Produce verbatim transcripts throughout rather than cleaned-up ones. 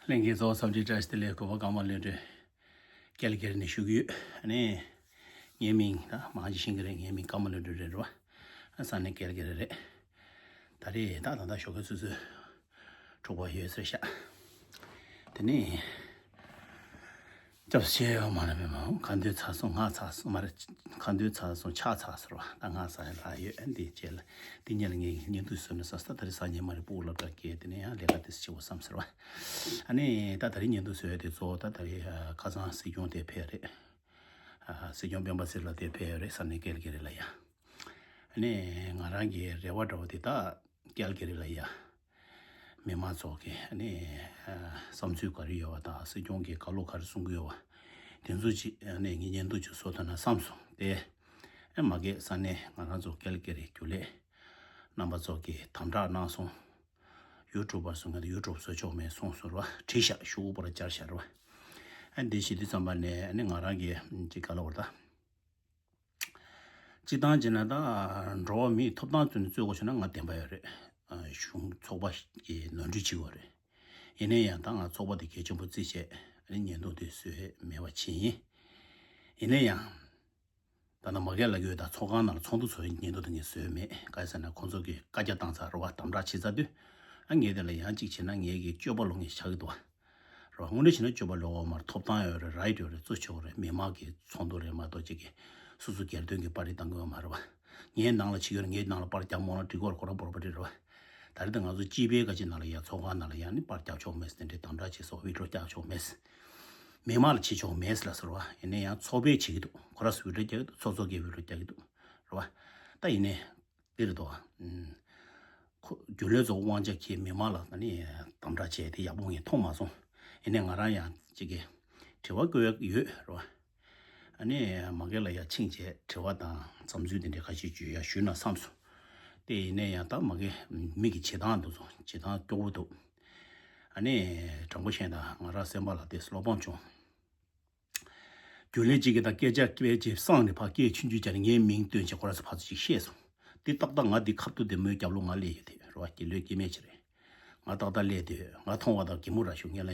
ལྷན་རྒྱས་ཚོ་འཚམས་འདྲི་བཀྲ་ཤིས་བདེ་ལེགས། གུས་པ་ཀརྨ་བློ་གྲོས་ཀལ་གེ་རི་ནས་ཞུ་གི་ཡོད། ཨ་ནི་ངའི་མིང་ད་མང་ཆེ་ཤེས་ཀྱི་རེད། ངའི་མིང་ཀརྨ་བློ་གྲོས་རེད་རོ། ས་གནས་ཀལ་གེ་རི་རེད། ད་རེས་ད་ད་ལྟ་ཞོགས་ཀས་ཆུ་ཚོད་དྲུག་པ་ཡོད་ཟེར་ཤག་དེ་ནས་སྐྱབས་ཆེ་ཡོད་མ་རེད་པས་མ། ཁ་འདོན་ཚར་སོང་། ང་ཚར་སོང་མ་རེད། ཁ་འདོན་ཚར་སོང་། ཕྱག་ཚར་སོང་བ། ད་ང་ཚར་ཡ་ལ་ཡོད། འདི་བྱས་ལ་འདི་ཉིན་ལ་ངས་བརྙན་ཐུང་བཟོས་ནས་ས་ས་ད་རེས་སང་ཉིན་མ་རེད། སྤུ་གུ་སློབ་གྲྭ་སྐྱེལ། དེ་ནས་ཡང་ལས་ཀ་དེ་བྱེད་དགོས་བསམ་ཟེར་བ། ཨ་ནི་ད་ད་རེས་བརྙན་ཐུང་བཟོས་ཡ་དེ་གཙོ་བོ་ད་ད་རེས་ཁ་སང་སྲིད་སྐྱོང་དེ་ཕེབས་རེད། སྲིད་སྐྱོང་སྤེན་པ་ཚེ་རིང་ལགས་དེ་ཕེབས་ཡོད་རེད། ས་གནས་ཀལ་གེ་རི་ལ་ཡ། ཨ་ནི་ང་རང་གི་རེ་བ་འདྲ་བོ་དེ་ད་ཀལ་གེ་རི་ལ་ཡ། མི་མང་ཚོ་གི་ཨ་ནི་བསམ་ཚུལ་ག་རེ་ཡོད་པ་དང་། སྲིད་སྐྱོང་གིས་ག་ལོ་ག་རེ་གསུང་གི་ཡོད་པ། དེ་ཚོ་ཅིག་ཨ་ནི་ངས་བརྙན་ཐུང་ཅིག་བཟོ་ཐུབ་ན་བསམ་སོང་སྟེ། ཨེ་མ་གི་ས་གནས་ང་རང་ཚོ་ཀལ་གེ་རི་རྒྱུན་ལས་རྣམ་པ་ཚོ་གིས་དམ་དྲག་གནང་སོང་། ཡུ་ཊུབ་པར་སོང་ངས་ཡུ་ཊུབ་བཟོ་ཆོག་མེད་གསུངས་སོང་ར། བྲིས་ཤག་ཤོག་བུ་པར་སྦྱར་ཤག་ར། ཨ་འདི་བྱེད་དུས་ཙམ་པ་ནས་ཨ་ནི་ང་རང་གིས་ཅིག་ག་ལབ་དགོས་རེད་ད། སྤྱིར་བཏང་བྱས་ན་ད་འགྲོ་བ་མིའི་ཐོབ་ཐང་བརྩོན་ནས་རྩོད་དགོས་བྱུང་ན་ང་བདེན་པ་ཡོད་རེད། གཞུང་ཚོགས་པ་གིས་ནོར་འཁྲུལ་བྱེད་དགོས་རེད། ཡིན་ན་ཡང་ད་ང་ཚོགས་པ་དེ་གལ་ཆེན་པོ་བརྩིས་བྱས་ཨ་ནི་བརྙན་ཐུང་དེ་བཟོས་མེད་པ་བྱས་ཡིན། ཡིན་ན་ཡང་། ད་ནང་མ་གིར་ལབ་ཀྱི་ཡོད། ད་ཚོགས་ཁང་ནང་ལ་ཚོགས་འདུ་ཚོགས་ཡིན་ཉིན་ཐོ་དེ་ངས་བཟོས་མེད། ག་རེ་ཟེར་ན་ཁོང་ཚོ་གིས་བཀའ་རྒྱ་བཏང་ཚར་རེད་བ། དམ་དྲག་བྱེད་ཚར་དུས། ཨ་ངས་དེ་ལ་ཡང་གཅིག་བྱས་ན་ངས་ཀྱི་སྤྱོད་པ་ལོག་ངས་བཞག་གི་འདུག་བ། རེད་བ། དངོས་གནས་བྱས་ན་སྤྱོད་པ་ལོག་ཡོད་མ་རེད། ཐོབ་ཐང་ཡོད་རེད། རའིཊ་ཡོད་རེད། རྩོད་ཆོག་རེད། མི་མང་གི་ཚོགས་འདུ་རེད་མ་གཏོགས་ཅིག་གིས་སོ་སོ་སྒེར་དོན་གྱི་པར་རིས་བཏང་གི་ཡོད་མ་རེད་བ། ངའི་ནང་ལ་བྱེད་ཀྱི་ཡོད་རེད། ངའི་ནང་ལ་པར་རྒྱབ་མོ་ལ་འགྲིག་གི་རེད། ཁོ་རང་བོར་བ་འགྲིག་རེད་བ། ད་རེས་ད་ང་ཚོ་སྤྱི་པའི་ཁ་ཆེ་ནང་ལ་ཡ་ཚོགས་ཁང་ནང་ལ་ཡ་ནི་པར་རྒྱག་ཆོག་མེད། དེ་འདྲའི་དམ་དྲག་བྱེད་སོགས་ཝི་ཌི་ཡོ་རྒྱག་ཆོག་མེད། མི་མང་ལ་བྱེད་ཆོག་མེད་ལ་ཟེར་བ། ཡིན་ན་ཡང་ཚོགས་པས་བྱེད་ཀྱི་འདུག་ཁོ་རང་ཚོས་ཝི་ཌི་ཡོ་རྒྱག་གི་འདུག་ཚོགས་གཙོ་གིས་ཝི་ཌི་ཡོ་རྒྱག་གི་འདུག་རེད་བ། ད་ཡིན་ནའི་འདི་རེད་དོ། ཁོ་རྒྱུན་ལས་ཚོ་དབང་ཆ་ཁྱེར་མི་མང་ལ་ད་ནི་དམ་དྲག་བྱས་དེ་ཡག་པོ་ངས་མཐོང་མ་སོང་། ཡིན་ནའི་ང་རང་ཡང་ཅིག་གི་དྲི་བ་བཀོད་ཡ་ཡོད་རེད་བ། ཨ་ནི་མ་གི་ལ་ཡ་ཕྱིན་བྱས་དྲི་བ་དང་བསམ་ཚུལ་དེ་འདྲའི་ཁ་ཤས་བརྗོད་ཡ་ཞུས་ན་བསམ་སོང་། དེ་ཡིན་ནའི་ཡང་ད་མ་གི་མི་གི་བྱེད་སྟངས་འདུག་སོང་། བྱེད་སྟངས་སྐྱོ་བོ་འདུག་ཨ་ནི་དྲང་པོ་བཤད་ན་ང་རང་སེམས་པ་ལ་དེ་བློ་ཕམ་བྱུང་། རྒྱུན་ལས་གཅིག་གིས་ད་སྐད་ཆ་སྐད་ཅིག་སངས་ནས་ཕར་སྐད་ཆུང་ཆུང་བྱས་ནས་ངའི་མིང་བཏོན་བྱས་ཁོ་རང་ཚོ་ཕར་ཚུར་ཅིག་བཤད་སོང་། དེ་ཏག་ཏག་ང་འདི་ཁ་ཐུག་དེ་མོའི་རྒྱབ་ལོགས་ང་སླེབས་ཡོད་དེ་རེད་བ། དགེ་ལོས་སྐྱེ་དམན་ཅིག་རེད། ང་ཏག་ཏག་སླེབས་དེ་ང་མཐོང་བ་དང་གད་མོ་ར་ཞུ་ངེས་ལ།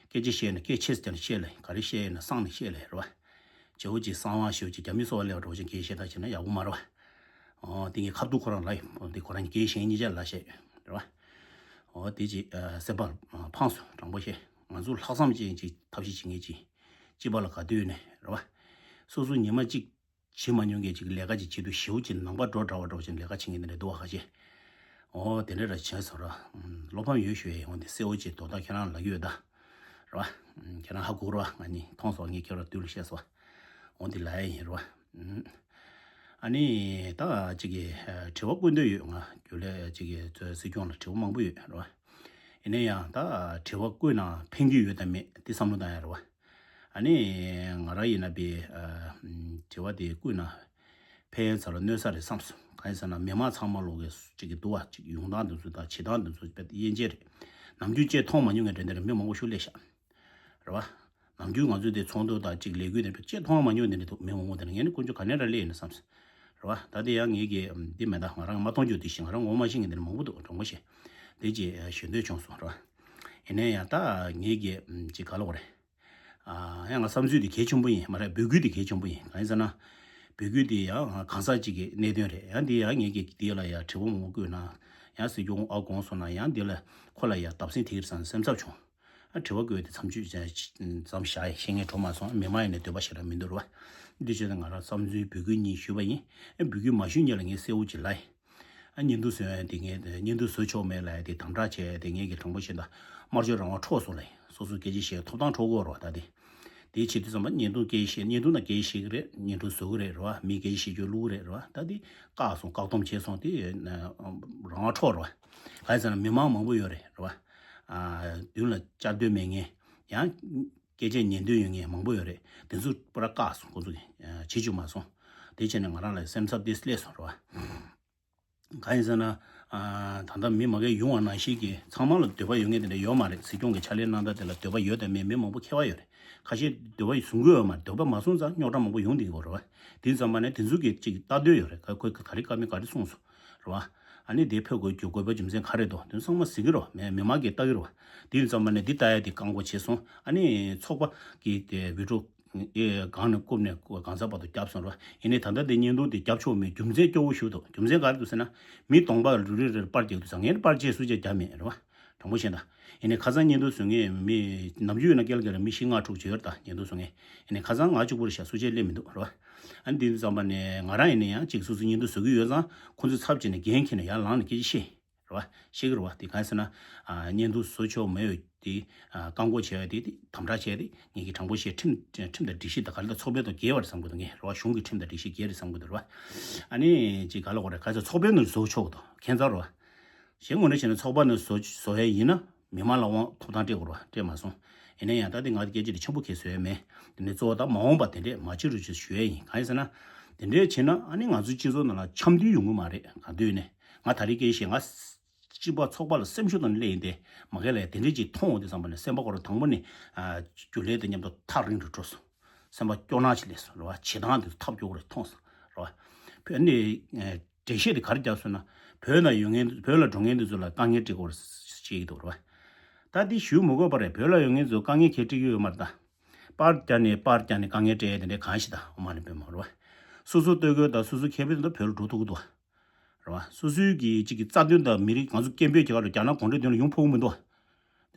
སྐད་ཆ་བཤད་ན་སྐད་ཆེ་ཙམ་བཤད་ལ། ག་རེ་བཤད་ཡོད་ན་སངས་ནས་བཤད་ལ་རེད་བ། བྱེའུ་ཅིག་གསང་བ་ཞེའུ་ཅིག་རྒྱ་མི་སོགས་ལས་བ་འགྲོ་ཅིག་གིས་བཤད་ད་བྱས་ན་ཡག་པོ་མ་རེད་བ། ཨོ་དེ་ངས་ཁ་ཐུག་ཁོ་རང་ལ་ཡོད་དེ་ཁོ་རང་གིས་གཞན་གཉིས་ཆ་ལ་བཤད་རེད་བ། ཨོ་དེ་ཅིག་སེམས་པ་ཕངས་སོང་། དྲང་པོ་བཤད། ང་ཚོ་ལྷག་བསམ་ཅན་ཅིག་ཐབས་ཤེས་བྱེད་མཁན་ཅིག་སྤྱི་པ་ལ་ག་དུས་ནས་རེད་བ། སོ་སོ་ཉི་མ་གཅིག་བྱེད་མ་མྱོང་མཁན་ཅིག་ལས་ཀ་ཅིག་བྱེད་དུས་ཞེའུ་ཅིག་ནང་པ་འགྲོ་འདྲ་བ་འདྲ་བ་ཅིག་ལས་ཀ་བྱེད་མཁན་དེ་འདྲ་འདུག་བ། ཁ་ཤས། ཨོ་དེ་འདྲ་ར་བྱས་སོང་ར། བློ་ཕམ་ཡོད་ཞུ་ཡས་ཡོང་དེ་གསལ་བོ་ཅིག་དོ་ད་ཁྱེད་རང་ལ་ཡོད་ད། རེད་བ། ཁྱེད་རང་ཧ་གོ་རེད་བ། ང་གཉིས་མཐོང་སོང་། ངས་ཁྱེད་རང་དུས་ལ་བཤད་སོང་། འོང་འདི་ལ་ཡ་ཡིན་རེད་བ། ཨ་ནི་ད་ཅིག་གི་དྲི་བ་བཀོད་འདོད་ཡོད། ང་རྒྱུན་ལས་ཅིག་གི་ཚོའི་སྲིད་སྐྱོང་ལ་དྲི་བ་མང་པོ་ཡོད་རེད་བ། ཡིན་ན་ཡང་ད་དྲི་བ་བཀོད་ན་ཕན་གྱི་ཡོད་དམ་མེད་འདི་བསམ་བློ་བཏང་ཡ་རེད་བ། ཨ་ནི་ང་རང་ཡིན་ན་པའི་དྲི་བ་དེ་བཀོད་ན་ཕན་ཡོན་ཚ་ལ་གནོད་ས་རེད་བསམ་སོང་། གང་ཡིན་ཟེར་ན་མི་མང་ཚང་མ་ལོག་གི་ཅིག་གི་འདུག་བ། ཅིག་ཡོང་སྟངས་འདི་ཚོ་དང་བྱེད་སྟངས་འདི་ཚོ་དཔེ་དབྱེ་འབྱེད་རེད། ནམ་རྒྱུན་ཅིག་མཐོང་མ་མྱོང་མཁན་འདྲ་འདི་འདྲ་མི་མང་པོ་ཞིག་སླེབས་ཤག་རེད་བ། ནམ་རྒྱུན་ང་ཚོའི་དེ་ཚོགས་འདུ་དང་གཅིག་ལས་འགུལ་དེ་ཅེས་མཐོང་མ་མྱོང་དེ་འདྲ་འདུག་མི་མང་པོ་དེ་འདྲ། ངས་ནི་དཀོན་མཆོག་ག་ནས་ར་སླེབས་ཡིན་ན་བསམ། རེད་བ། ད་དེ་ཡང་ངེད་ཀྱི་འདི་མེད་ད། ང་རང་མ་མཐོང་རྒྱུ་དེ་ཞིག་ང་རང་ངོ་མ་ཤེས་མཁན་དེ་འདྲ་མང་པོ་འདུག་དྲང་པོ་བཤད། དེ་ཅེས་ཞུ་འདོད་བྱུང་སོང་རེད་བ། ཡིན་ན་ཡང་ད་ངེད་ཀྱི་ཅིག་ག་ལབ་དགོས་རེད། ཡང་ང་བསམ་ཚུལ་དེ་གལ་ཆེན་པོ་ཡིན་མ་རེད། འབོད་སྐུལ་དེ་གལ་ཆེན་པོ་ཡིན། གང་ཡིན་ཟེར་ན། འབོད་སྐུལ་དེ་ཡང་གང་ཟག་ཅིག་གི་གནད་དོན་རེད། ཡང་དེ་ཡང་ངེད་ཀྱི་དེ་ལ་ཡང་དྲི་བ་མང་པོ་བཀོད་ན་ཡང་སྲིད་སྐྱོང་ཨ་དགོངས་སོང་ན་ཡང་དེ་ལ་ཁོ་ལ་ཡང་བརྡབ་གསིག་ཐེབས་ཀྱི་རེད་བསམ་སེམས་འཚབ་བྱུང་། ཨ་དྲི་བ་བཀོད་དེ་མཚམས་ཆོད་ཙམ་བཞག་ཡ་བཤད་མཁན་འགྲོ་མ་སོང་། མི་མང་ཡིན་ནའི་འདོད་པ་ཞེ་དྲག་མི་འདུག་རེད་བ། འདི་བྱས་ན་ང་རང་བསམ་ཚུལ་འབོད་སྐུལ་གཉིས་ཞུས་པ་ཡིན། ཨ་འབོད་སྐུལ་མ་ཞུས་སྔོན་ལ་ངས་གསལ་བོ་ཅིག་ལབ་ཡིན། ཨ་བརྙན་ཐུང་བཟོ་ཡ་དེ་ངས་བརྙན་ཐུང་བཟོ་ཆོག་མེད་ལབ་ཡ་དེ་དམ་དྲག་བྱས་ཡ་དེ་ངས་ཀྱི་དྲང་པོ་བཤད་ན་དམར་ཤོག་རང་དབང་འཕྲོག་སོང་ལབ་ཡིན། སོ་སོ་སྐད་ཆ་བཤད་ཐོབ་ཐང་འཕྲོག་གི་ཡོད་རེད་བ། ད་དེ་དེའི་ཆེད་དུ་ཙམ་པ་བརྙན་ཐུང་སྐད་ཆ་བཤད། བརྙན་ཐུང་ནང་སྐད་ཆ་བཤད་ཀྱི་རེད། བརྙན་ཐུང་བཟོ་གི་རེད་རེད་བ། མིའི་སྐད་ཆ་བཤད་རྒྱུ་བླུག་གི་རེད་རེད་བ། ད་དེ་བཀག་སོང་། བཀག་སྡོམ་བྱས་སོང་། དེ་རང་དབང་འཕྲོག་རེད་བ། གང་ཡིན་ཟེར་ན་མི་མང་མང་པོ་ཡོད་རེད་རེད་བ། མདུན་ལ་བཅར་འདོད་མེད་མཁན། ཡང་སྐད་ཆ་ཉན་འདོད་ཡོད་མཁན་མང་པོ་ཡོད་རེད། དེ་ཚོ་པུ་ར་བཀག་སོང་། ཁོ་ཚོ་གིས་བྱེད་བཅུག་མ་སོང་། དེ་བྱས་ནས་ང་རང་ལ་སེམས་འཚབ་དེ་སླེབས་སོང་རེད་བ། གང་ཡིན་ཟེར་ན། ཨ་ད་ལྟ་མི་མ་གིར་ཡོང་བ་ནང་བཞིན་གྱི་ཚང་མ་ལ་འདོད་པ་ཡོད་མཁན་དེ་འདྲ་ཡོད་མ་རེད། སྲིད་སྐྱོང་གི་ཕྱག་ལས་གནང་སྟངས་དེ་ལ་འདོད་པ་ཡོད་དང་མེད་མི་མང་པོ་ཁྱད་པར་ཡོད་རེད། ཁ་ཤས་འདོད་པ་བཟུང་གི་ཡོད་མ་རེད། འདོད་པ་མ་བཟུང་ཙང་རྙོག་དྲ་མང་པོ་ཡོང་བསྡད་ཀྱི་ཡོད་རེད་བ། དེ་ཙམ་པ་ནས་དེ་ཚོ་གི་ཅིག་ལྟ་འདོད་ཡོད་རེད། ཁ་ཁོས་ག་རེ་བཀའ་མོལ་ག་རེ་གསུངས་སོང་། རེད་བ། ཨ་ནི་དེ་ཕོག་དགོས་རྒྱུ་དགོས་པ་རྒྱུ་མཚན་ག་རེ་འདུག་དེ་ཚང་མ་གཟིགས་ཀྱི་རེད་བ། མི་མང་གིས་ལྟ་གི་རེད་བ། དེ་ཡིན་ཙང་མ་ནས་འདི་ལྟ་ཡ་དེ་བཀག་འགོག་བྱས་སོང་། ཨ་ནི་ཚོགས་པ་གི་དེ་བི་ཌི་ཡོ་ཨེ་སྒང་ནས་བཀུག་ནས་སྒང་ཚང་བར་དུ་བརྒྱབ་སོང་རེད་བ། ཡིན་ནའི་ད་ལྟ་དེ་བརྙན་ཐུང་དེ་བརྒྱབ་ཆོག་མེད་རྒྱུ་མཚན་སྐྱོ་བོ་ཞིག་འདུག་རྒྱུ་མཚན་ག་རེ་འདུག་ཟེར་ན། མི་སྟོང་པ་རེ་རེ་རེར་པར་རྒྱག་དུས་ཙང་ངས་པར་རྒྱག་སུ་ཅིག་རྒྱག་མེད་རེད་བ། དྲང་པོ་བཤད་ན། ཡིན་ནའི་ཁ་སང་བརྙན་ཐུང་བཟོ་མཁན་མི་ནམ་རྒྱུན་ཡོད་ན་སྐད་ལ་སྐད་ལ་མི་བཞི་ལྔ་དྲུག་ཅིག་ཡོད་རེད། ད་བརྙན་ཐུང་བཟོ་མཁན། ཡིན་ནའི་ཁ་སང་ང་གཅིག་པུ་རེད་ཤག་སུ་ཅིག་སླེབས་མི་འདུག་རེད་བ། ཨ་ནི་དེ་དུས་ཙམ་པ་ནས་ང་རང་ཡིན་ན་ཡང་གཅིག་སོ་སོ་བརྙན་ཐུང་བཟོ་གི་ཡོད་ཙང་ཁོང་ཚོའི་ཚབ་བྱས་ནས་འགན་འཁྱེར་ནས་ཡར་ལངས་ནས་སྐད་ཆ་བཤད། རེད་བ། བཤད་ཀྱི་རེད་བ། དེ་གང་ཡིན་ཟེར་ན། ཨ་བརྙན་ཐུང་བཟོ་ཆོག་མེད་ཡོད་དེ། ཨ་བཀག་འགོག་བྱས་ཡོད་དེ་དེ་དམ་དྲག་བྱས་ཏེ་ངེད་ཀྱི་དྲང་པོ་བཤད། ཁྲིམས་ཁྲིམས་དང་སྒྲིག་གཞི་དང་ག་རེ་དང་ཚོགས་པའི་ཐོག་འགལ་བ་རེད་བསམ་གྱི་འདུག་ངས་རེད་བ། གཞུང་གི་ཁྲིམས་དང་སྒྲིག་གཞི་འགལ་རེད་བསམ་གྱི་འདུག་རེད་བ། ཨ་ནི་ཅིག་ག་ལ་གོ་རེད། ག་ཚོད་ཚོགས་པའི་ནང་བཟོ་ཆོག་གི་འདུག་ཁྱད་མཚར་རེད་བ། གཞན་ངོས་ནས་བྱས་ན་ཚོགས་པ་ནས་བཟོ་བཟོ་ཡས་ཡིན་ན་མི་མང་ལ་དབང་ཐོབ་ཐང་སྤྲད་དགོས་རེད་བ། སྤྲད་མ་སོང་། ཡིན་ན་ཡང་ད་དེ་ང་སྐད་ཆ་དེ་ཆེན་པོ་གས་བཟོ་ཡས་མེད། དེ་ནས་གཙོ་བོ་ད་མ་འོངས་པ་དེ་འདྲས་མ་བྱེད་རོགས་ཞེས་ཞུ་ཡས་ཡིན། གང་ཡིན་ཟེར་ན། དེ་འདྲས་བྱས་ན་ཨ་ནི་ང་ཚོའི་སྤྱི་ཚོགས་ནང་ལ་འཆམ་མཐུན་ཡོང་གི་མ་རེད། གང་འདོད་ནས་ང་ད་རེས་སྐད་ཆ་བཤད། ང་སྤྱི་པ་ཚོགས་པ་ལ་སེམས་ཤུགས་དང་སླེབས་ཡིན་ཏེ། མ་གལ་ལ་དེ་འདྲས་ཅིག་མཐོང་འོང་དུས་ཙམ་པ་ནས་སེམས་པ་ཁོ་རང་དང་པོ་ནས་ཨ་རྒྱུན་ལས་དང་མཉམ་དུ་ཐག་རིང་དུ་འགྲོ་སོང་། སེམས་པ་སྐྱོ་སྣང་ཅིག་སླེབས་སོང་རེད་བ། བྱེད་སྟངས་དེ་ཚོ་ཐབས་སྐྱོ་བོ་རེད་མཐོང་སོང་རེད་བ། བོད་ནས་ཨ་འགྲེལ་བཤད་དེ་ག་རེ་བརྒྱབ་སོང་ན། བོད་ལ་ཡོད་མཁན། བོད་ལ་འགྲོ་མཁན་དེ་ཚོ་ལ་དཀའ་ངལ་འཕྲད་ཀྱི་ཡོད་རེད་ཅེས་ཡིན་འདུག་རེད་བ། ད་འདི་ཞུ་མི་དགོས་པ་རེད། བོད་ལ་ཡོད་མཁན་ཚོ་དཀའ་ངལ་ག་རེ་འཕྲད་ཀྱི་ཡོད་མ་རེད་ད། པར་རྒྱག་ནས་པར་རྒྱག་ནས་དཀའ་ངལ་འཕྲད་ཡས་དེ་འདྲའི་གང་ཞིག་ད་འོ་མ་ནས་དཔེ་མ་རེད་བ། སོ་སོ་ལྟོ་གོས་དང་སོ་སོ་ཁེ་ཕན་དང་བོད་ལ་འགྲོ་ཐུབ་ཀྱི་འདུག་བ། རེད་བ། སོ་སོའི་གི་གཅིག་གི་རྩ་དོན་དང་མི་རིགས། ང་ཚོ་སྐད་འབོད་རྒྱག་ག་ལ་རྒྱ་ནག་གུང་ཁྲན་དོན་ལ་ཡོང་ཕོད་ཀྱི་མི་འདུག་བ།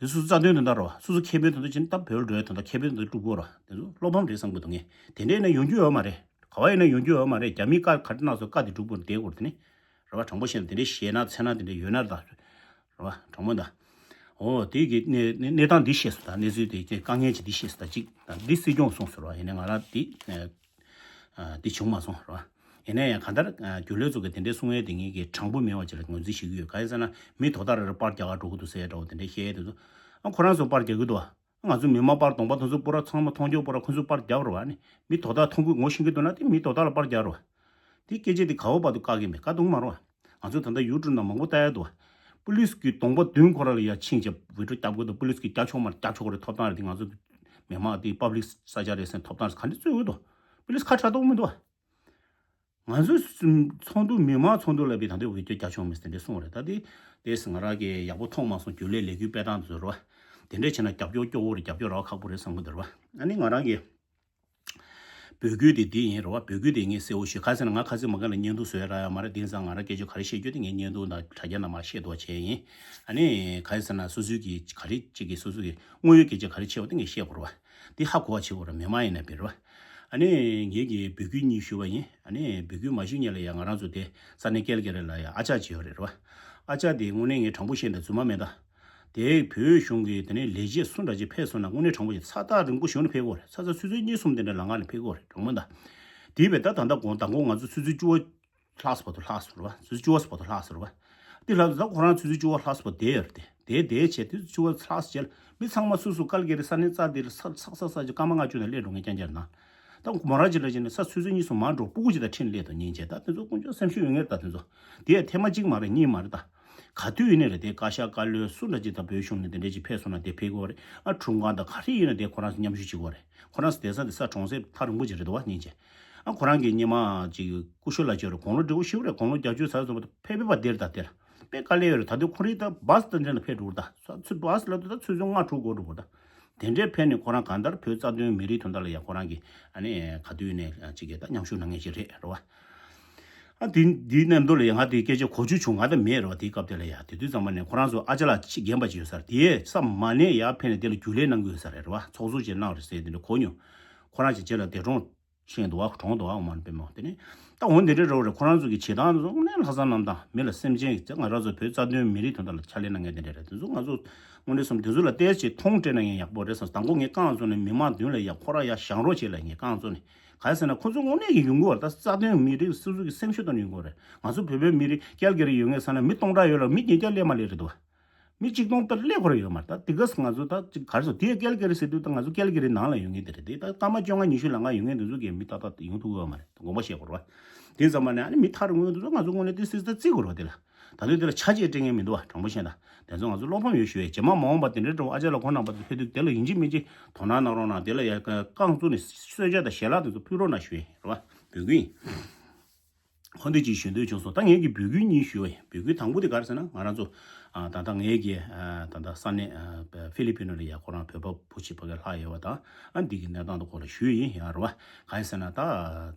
དེ་སོ་སོ་རྩ་དོན་དོན་དག་རེད་བ། སོ་སོ་ཁེ་ཕན་དོན་དག་བྱས་ན་ད་བོད་ལ་འགྲོ་ཡ་དོན་དག་ཁེ་ཕན་དོན་དག་སྒྲུབ་དགོས་རེད་བ། དེ་ཚོ་བློ་ཕམ་རེད་བསམ་གྱི་འདུག་ངས། དེ་འདྲས་ན་ཡོང་རྒྱུ་ཡོད་མ་རེད། ག་བ་ཡིན་ན་ཡོང་རྒྱུ་ཡོད་མ་རེད། རྒྱ་མིས་བཀའ་ག་རེ་གནང་སོང་། བཀའ་དེ་སྒྲུབ་དགོས་བསྡད་དགོས་རེད། དེ་ནི་རེད་བ། དྲང་པོ་བཤད་ན་དེ་འདྲས་ཞེད་སྣང་འཚེར་སྣང་དེ་འདྲས་ཡོད་ན་ད། རེད་བ། དྲང་པོ་ད། འོ་དེ་གི་གནས་གནས་གནས་སྟངས་འདི་ཤེས་སོང་ད། གནས་ཚུལ་དེ་དཀའ་ངལ་ཅིག་འདི་ཤེས་སོང་ད། གཅིག་ད་འདི་སྲིད་སྐྱོང་གསུངས་སོང་རེད་བ། ཡིན་ནའི་ང་རང་འདི་ཨ་འདི་བྱུང་མ་སོང་རེད་བ། ཡིན་ན་ཡང་གང་ལྟར་རྒྱུན་ལས་ཚོ་གི་དེ་འདྲའི་གསུང་ཡས་དེ་ངེད་ཀྱི་དྲང་པོ་མེད་པ་ཅིག་ལ་ངོས་འཛིན་བྱེད་ཀྱི་ཡོད། གང་ཡིན་ཟེར་ན་མི་དོ་བདག་རེ་རེ་པར་རྒྱག་ག་འགྲོ་གི་འདུག་ཟེར་ཡ་འདྲ་བོ་དེ་འདྲའི་བཤད་ཡས་དེ་ཚོ། ཨ་ཁོ་རང་ཚོ་པར་རྒྱག་གི་འདུག་བ། ང་ཚོ་མི་མང་པར་གདོང་པ་དེ་ཚོ་པུ་ར་ཚང་མ་མཐོང་ཆོག་པུ་ར་ཁོ་ཚོ་པར་རྒྱབ་རེད་བ། ནི་མི་དོ་བདག་མཐོང་གི་ངོ་ཤེས་ཀྱི་འདུག་ན་དེ་མི་དོ་བདག་ལ་པར་རྒྱབ་རེད་བ། དེ་སྐད་ཆ་དེ་ག་བ་བར་དུ་བཀག་གི་མེད། བཀག་ཐུབ་མ་རེད་བ། ང་ཚོ་ད་ལྟ་ཡུ་ཊུབ་ནང་མང་པོ་ལྟ་ཡ་འདུག་བ། པུ་ལིས་ཀྱི་གདོང་པ་མདུན་ཁོ་ར་ལ་ཡ་ཕྱིན་བྱས་བི་ཌིའོ་རྒྱབ་གི་འདུག་པུ་ལིས་ཀྱིས་རྒྱག་ཆོག་མ་རྒྱག་ཆོག་གི་རེད། ཐོབ་ཐང་རེད། དེ་ང་ཚོ་མི་མང་དེ་པབ་ལིག་ས་ཆ་རེད་ཟེར་ཐོབ་ཐང་རེད། ག་འདྲ་རྩོད་ཀྱི་འདུག་པུ་ལིས་ཁ་གྲག་མདོག་མི་འདུག་བ། ང་ཚོའི་ཚོགས་འདུ་མི་མང་ཚོགས་འདུ་ལ་བའི་ད་ལྟའི་འོས་བསྡུ་རྒྱག་ཆོག་མེད་ཟེར་འདི་གསུངས་རེད། ད་དེ་དེས་ང་རང་གིས་ཡག་པོ་མཐོང་མ་སོང་། རྒྱུན་ལས་ལས་འགུལ་སྤེལ་སྟངས་དེ་ཚོ་རེད་བ། དེ་འདྲས་བྱས་ན་རྒྱབ་སྐྱོར་སྐྱོ་བོ་རེད། རྒྱབ་སྐྱོར་རག་ཁག་པོ་རེད་བསམ་གི་འདུག་རེད་བ། ཨ་ནི་ང་རང་གིས་འབོད་སྐུལ་དེ་འདི་ཡིན་རེད་བ། འབོད་སྐུལ་དེ་ངས་གསལ་བོ་ཞུ། ག་རེ་ཟེར་ན་ང་ཁ་སང་མ་ག་ལ་བརྙན་ཐུང་བཟོ་ཡ་རག་ཡ་མ་རེད། དེང་སང་ང་རང་སྐད་ཆ་ག་རེ་བཤད་རྒྱུ་དེ་ངས་བརྙན་ཐུང་དང་དྲ་རྒྱ་ནང་མར་བཤད་འདུག་བ་བྱས་ཡིན། ཨ་ནི་ག་རེ་ཟེར་ན་སོ་སོའི་གི་ག་རེ་གཅིག་གིས་སོ་སོ་གི་དངོས་ཡོད་སྐད་ཆ་ག་རེ་བྱས་པ་དེ་ངས་བཤད་དགོས་རེད་བ། འདི་ཧ་གོ་བ་བྱེད་དགོས་རེད། མི་མང་ཡིན་ན་བེར་བ། ཨ་ནི་ངེད་ཀྱིས་འབོད་སྐུལ་གཉིས་ཞུས་པ་ཡིན། ཨ་ནི་འབོད་སྐུལ་མ་ཞུས་སྔོན་ལ་ཡ་ང་རང་ཚོ་དེ་ས་གནས་ཀལ་ག་རི་ལ་ཡ་ཨ་ཅག་ཅིག་ཡོད་རེད་བ། ཨ་ཅག་དེ་དངོས་གནས་ངས་དྲང་པོ་བཤད་ན་རྫུན་མ་མེད་ད། དེ་བོད་གཞུང་གི་དེ་ནས་ལས་བྱེད་སུ་འདྲ་ཅིག་ཕེབས་སོང་ན་དངོས་གནས་དྲང་པོ་ཞིག་ས་ཐག་རིང་པོ་ཞིག་ནས་ཕེབས་ཀྱི་ཡོད་རེད། ས་ས་ཆུ་ཚོད་གཉིས་གསུམ་དེ་འདྲ་ལམ་ཁ་ནས་ཕེབས་ཀྱི་ཡོད་རེད། དྲང་མོ་ད། དེ་བས་ད་ད་ལྟ་དགོང་དང་པོ་ང་ཚོ་ཆུ་ཚོད་བཅུ་པ་ལྷག་སོང་བར་དུ་ལྷག་སོང་རེད་བ། ཆུ་ཚོད་བཅུ་པ་སོང་བར་དུ་ལྷག་སོང་རེད་བ། དེ་ལྷག་ད་ཁོ་རང་ཆུ་ཚོད་བཅུ་པ་ལྷག་སོང་བར་བསྡད་ཡོད་རེད་དེ། དེ་བསྡད་བྱས་དུས་ཆུ་ཚོད་བཅུ་པ་ལྷག་སོང་རྗེས་ལ་མི་ཚང་མ་སོ་སོ་ཀལ་ག་རི་ས་གནས་རྩ་དེ་ལ་ས་ཚག་ཚག་ཚག་ཅིག་སྐར་མ་ལྔ་བཅུ་ནང་སླེབས་འགྲོ་མཁན་རྐྱང་རྐྱང་རེད་ན། ད་མོ་ར་ཅིག་ལ་ཅིག་ནས་ས་ཆུ་ཚོད་གཉིས་གསུམ་མར་འགྲོ་སྤུ་གུ་ཅིག་དང་ཁྲིད་ནས་སླེབས་དང་སྙིང་རྗེ། ད་དེ་ཚོ་དཀོན་མཆོག་སེམས་ཤུགས་ཡོད་མཁན་རེད། ད་དེ་ཚོ་དེ་ཡང་ཐེངས་མ་གཅིག་མ་རེད། གཉིས་མ་རེད་ད། ག་དུས་ཡིན་ནའི་རེད་དེ། བཀའ་ཤག་བཀའ་བློན་སུ་འདྲ་ཅིག་ད་བོད་གཞུང་ནས་དེ་འདྲ་ཅིག་ཕེབས་སོང་ན་དེ་ཕེབས་ཀྱི་ཡོད་རེད། ཨ་ཁྲིམས་ཁང་དང་ག་རེ་ཡིན་ན་དེ་ཁོ་རང་ཚོ་མཉམ་ཞུགས་བྱེད་ཀྱི་ཡོད་རེད། ཁོ་རང་ཚོ་བསྡད་ས་དེ་ས་གྲོང་གསེབ་ཐག་རིང་པོ་ཅིག་རེད་འདུག་བ། སྙིང་རྗེ། ཨ་ཁོ་རང་གི་སྔོན་མ་ཅིག་སྐུ་ཞབས་ལགས་ཅིག་ཡོད་རེད། དགུང་ལོ་བགྲེས་པོ་ཞིག་རེད། དགུང་ལོ་བརྒྱད་ཅུ་ཙམ་ཙམ་ཕེབས་པ་དེར་ད་དེར་དཔེ་དཀའ་ལས་ཡོད་རེད། ད་དུང་ཁོ་རང་ད་བཱས་དང་འདྲ་ལ་ཕེབས་འགྲོ་གི་རེད། ད་ས་ཆུ་བཱས་ལ་དུ་ད་ཆུ་ཚོད་ལྔ་དྲུག་འགོར་འགྲོ་གི་རེད། ད་དེ་འདྲའི་ཕེབས་ནས་ཁོ་རང་གང་ལྟར་བོད་རྩ་དོན་མི་རིགས་དོན་དག་ལ་ཡ་ཁོ་རང་གི་ཨ་ནི་ག་དུས་ནས་ཅིག་གི་ད་མཉམ་ཞུགས་གནང་མཁན་ཞིག་རེད་རེད་བ། ཨ་དེ་འདིའི་གནས་མདོ་ལ་ཡ་ང་དེ་སྐད་ཆ་གོ་རྒྱུ་བྱུང་ང་ད་མེད་རེད་བ། དེའི་སྐབས་དེ་ལ་ཡ་དེ་དུས་ཙམ་པ་ནས་ཁོ་རང་ཚོ་ཨ་ཅག་ལགས་ཅིག་རྒན་པ་ཅིག་ཡོད་ས་རེད། དེས་ས་མ་ནས་ཡར་ཕེབས་ནས་དེ་ལ་རྒྱུན་ལས་གནང་གི་ཡོད་ས་རེད་རེད་བ། ཚོགས་གཙོ་ཅིག་གནང་རེད་ཟེར་དེ་འདྲ་གོ་མྱོང་། ཁོ་རང་ཅིག་རྗེས་ལ་འདས་གྲོངས་ཤེས་འདུག་བ། གྲོངས་འདུག་བ། འོ་མ་དཔེ་མ་དེ་ནས་ད་འོ་འདི་འདྲའི་རོགས་རེད། ཁོ་རང་ཚོ་གི་བྱེད་སྟངས་དེ་ཚོ་དངོས་གནས་ལྷག་བསམ་རྣམ་དག་མི་ལ་སེམས་ཅན་གྱི་ང་རང་ཚོ་བོད་རྩ་དོན་མི་རིགས་དོན་དག་ལ་ཕྱག་ལས་གནང་མཁན་དེ་འདྲ་རེད། དེ་ཚོ་ང་ཚོ་དངོས་གནས་སོང་དེ་ཚོ་ལ་བལྟས་ཅིག་མཐོང་སྤྲད་ན་ངས་ཡག་པོ་རེད་བསམ། དང་པོ་ངས་རྐང་བཙུགས་ནས་མི་མང་མདུན་ལ་ཡ་ཁོ་རང་ཡ་བཞེངས་རོགས་བྱེད་ལ་ངས་རྐང་བཙུགས་ནས། ག་རེ་ཟེར་ན་ཁོ་ཚོ་དངོས་གནས་ཀྱི་ཡོང་གི་ཡོད་རེད། ད་རྩ་དོན་མི་རིགས་སོ་སོ་གི་སེམས་ཤུགས་དང་ཡོང་གི་ཡོད་རེད། ང་ཚོ་བོད་པའི་མི་རིགས་ཀལ་ག་རི་ཡོད་མཁན་ས་ན་མི་སྟོང་ཕྲག་ཡོད་ལ་མི་བརྒྱད་བརྒྱ་སླེབས་མ་སླེབས་རེད་འདུག་བ། མི་གཅིག་སྟོང་ལྟར་སླེབས་ཁོ་རང་ཡོད་མ་རེད། ད་དེ་ག་ང་ཚོ་ད་ཅིག་ག་རེ་ཟེར་དེ་ཀལ་ག་རི་ཟེར་དུས་ད་ང་ཚོ་ཀལ་ག་རི་ནང་ལ་ཡོད་མཁན་དེ་རེད་དེ། ད་སྐར་མ་བཅོ་ལྔ་ཉི་ཤུ་ལམ་ཁ་ཡོད་མཁན་དེ་ཚོ་གིས་མི་ཏག་ཏག་ཡོང་ཐུབ་ཀྱི་ཡོད་མ་རེད། དགོངས་པ་བཞེས་དགོས་རེད་བ། དེ་ཙམ་པ་ནས་ཨ་ནི་མི་ཐག་རིང་པོ་དེ་ཚོ་ང་ཚོ་དངོས་གནས་ཏོག་ཙམ་ད་བརྩི་དགོས་རེད་བ། དེ་ལ་ད་དུང་དེ་ལ་ཆ་རྐྱེན་སྤྲད་མཁན་མི་འདུག་བ། དྲང་པོ་བཤད་ན་དེ་ཚོ་ང་ཚོ་བློ་ཕམ་ཡོད་ཞུ་ཡས། རྗེས་མ་མ་འོངས་པ་དེ་འདྲའི་འགྲོ་ཨ་ཅག་ལགས་ཁོང་རྣམ་པ་ཚོ་ཕེབས་དུས་དེ་ལ་ཡིན་གཅིག་མིན་གཅིག་དོ་སྣང་གནང་རོགས་གནང་། དེ་ལ་ཡ་རྐང་བཙུགས་ནས་གསོལ་ཇ་དང་ཞལ་ལག་དེ་ཚོ་ཕུལ་རོགས་གནང་ཞུ་ཡས་རེད་བ། འབོད་སྐུལ་ཡིན། ཧོན་དེ་ཅིག་ཞུ་འདོད་བྱུང་སོང་། ད་ངས་ཀྱི་འབོད་སྐུལ་གཉིས་ཞུ་བ་ཡིན། འབོད་སྐུལ་དང་པོ་དེ་ག་རེ་ཟེར་ན། ང་རང་ཚོ་ཨ་ད་ལྟ་ངས་ཀྱི་ཨ་ད་ལྟ་ས་གནས་ཨ་ཧྥི་ལི་པི་ནོ་ལ་ཡ་ཁོ་རང་བོད་པ་བུ་གཅིག་ཕ་གི་ལྷག་ཡོད་པ་དང་། ཨ་འདི་གི་གནས་སྟངས་དེ་སྐོར་ལ་ཞུས་ཡིན། ཡ་རེད་བ། གང་ཡིན་ཟེར་ན་ད་